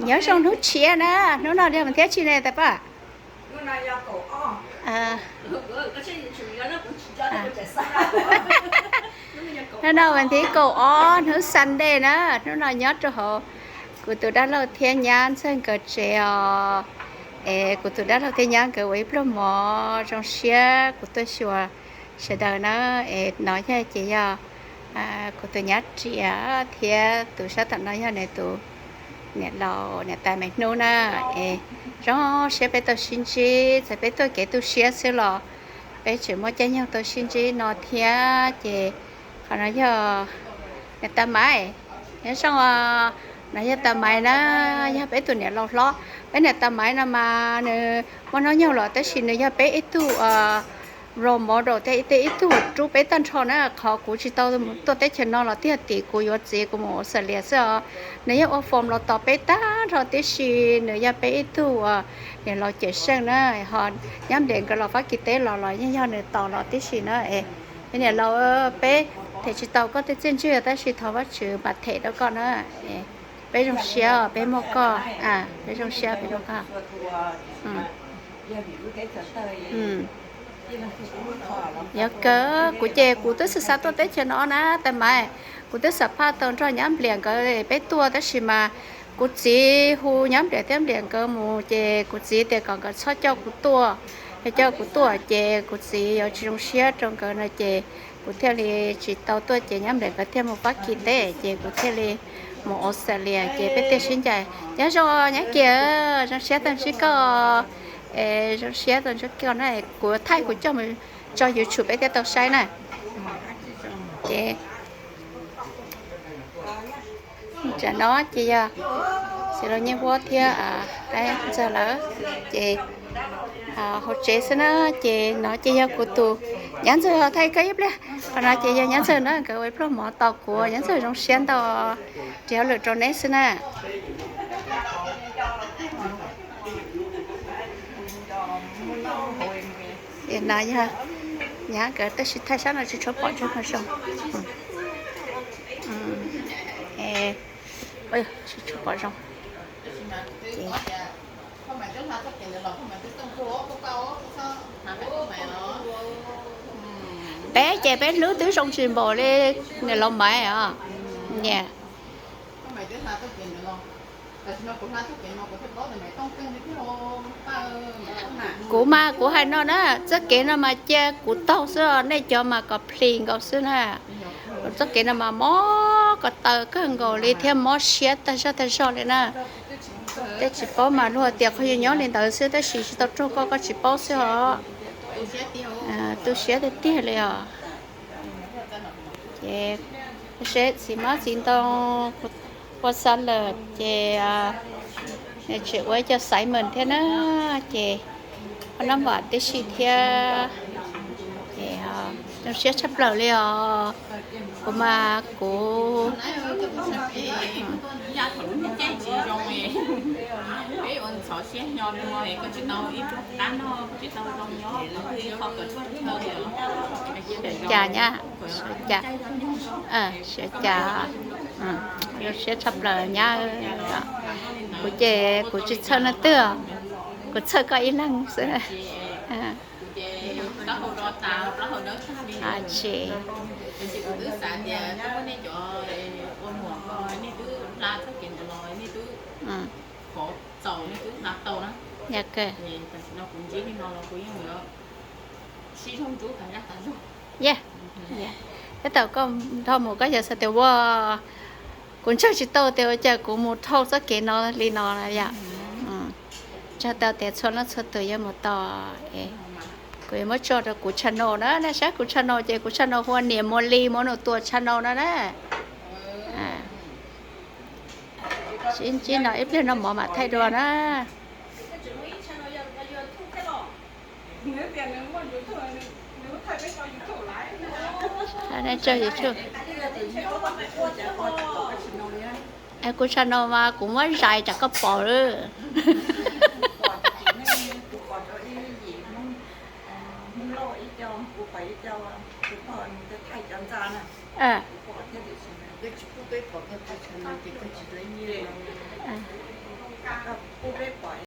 Nyob zoo hnub tshiab na, hnub no yog vas thiab tsis ne tais paj? Hnub no vas thib kaum ob hnub Sunday na, hnub no nyob rau hauv kuv tus dab laug thiab nyab ntxawg nkawd tsev os. Es kuv tus dab laug thiab nyab nkawd ua ib pluag mov zoo siab kuv tuaj xyuas sawv daws na. Es no yog ces yog kuv tus nyab riam thiab tus sab tom no yog nws tus niam laus niam tais me hnub na. Es zoo siab peb tau sib ntsib, txawm peb tuaj kev tu siab xwb los peb tseem muaj caij nyoog tau sib ntsib no thiab. Ces qhov no yog niam tais Maiv, nyob zoo, no yog tais Maiv na, yog peb tus niam laus hlob. Peb niam tais Maiv no mas nws muaj hnub nyoog los tab sis nws yog peb ib tug role model thiab ib tug rub peb tag nrho na. Qhov kuv tsis tau tuaj teb chaws no los twb yog tim kuv yuav txiv kuv mus Australia xwb os. Nws yeej ua form los tos peb tag nrho tib si, nws yog peb ib tug niam laus cawm seej na. Ho nyab Npliam nkawd los Fab Kis teb los los yeej yog nws tos los tib si na. Es peb niam laus, peb them tsis tau koj tej txiaj ntsig tab sis thov Vajtswv mam them rau koj na. Peb zoo siab peb muaj koj, peb zoo siab peb muaj koj. Yog kawg, kuv ces kuv twb xav xav tuaj teb chaws no na tais Maiv. Kuv twb xam phaj tau nrog nyab Npliam nkawd peb tuaj tab sis mas kuv txiv hu nyab Npliam thiab Npliam nkawd mus ces kuv txiv tias kom nkawd txhob coj kuv tuaj. Yog coj kuv tuaj ces kuv txiv yuav tsis zoo siab rau nkawd no ces kuv thiaj li tsis tau tuaj ces nyab Npliam nkawd thiaj mus Fab Kis teb ces kuv thiaj li mus Australia ces peb thiaj sib ncaim. Nyob zoo nyab Kiag, zoo siab tau ntsib koj. Es zoo siab tau ntsib koj na, kuv thaij kuv coj mus tso YouTube peb thiaj tau saib na. Ces tam no ces yog Xeev Laus Nyiaj Huab thiab Ntxawg lawm ces hauv tsev xwb na. Ces no ces yog kuv tus nyab Ntxawg, thaij koj ib pliag. Qhov no ces yog nyab Ntxawg na, nkawd ua ib pluag mov tos kuv, nyab Ntxawg zoo siab ntau, ris hauj lwm rau neb xwb na. No yog nyab nkawd tab sis thaij sab no tsis tshua pom zoo. Tsis tshua pom zoo. Peb ces peb hlub twb zoo tsis npaum li niam laus Maiv os. Niam Kuv mas kuv hais no na, txoj kev no mas cia kuv taug xwb os, nej cov mas complain nkaus xwb na. Txoj kev no mas mob ko taw kawg nkaus li thiab mob siab tag zog tag zog li na. Tej tsis paub mas luag tias qhov yus nyob li ntawd xwb tab sis tsis tau raug koj, koj tsis paub xwb os. Tu siab tiag tiag li os. Ces seb txiv hmab txiv ntoo ua xa lawm ces tseem ua ib co xaiv meem thiab na, ces ua noj vam tib si thiab. Ces zoo siab tshaj plaws li os. Kuv mas kuv Cas nyab, siav cas, siav cas, zoo siab tshaj plaws nyab. Kuv ces kuv tsis txhawj leej twg, kuv txhawj koj ib leeg xwb. Tsis Yog, tab tom koj dhau mus koj yog xav tias ua, kuv ntsawg tsis tau tias ua cas kuv mus dhau txoj kev no li no yom. Ntsawg tau tias txhua leej txhua tus yuav mus tos, kuv yuav muab tso rau kuv channel na, nej saib kuv channel ces kuv channel hu ua Niam Muas Lis Muas Nus Tuam channel no na. Sib ntsib no ib pliag noj mov mam thaij dua na. Kuv channel mas kuv muab zais tsam koj pom lawm. Peb pom koj tus tshav no ces koj tsis tau nyiaj no. Koj pub peb pom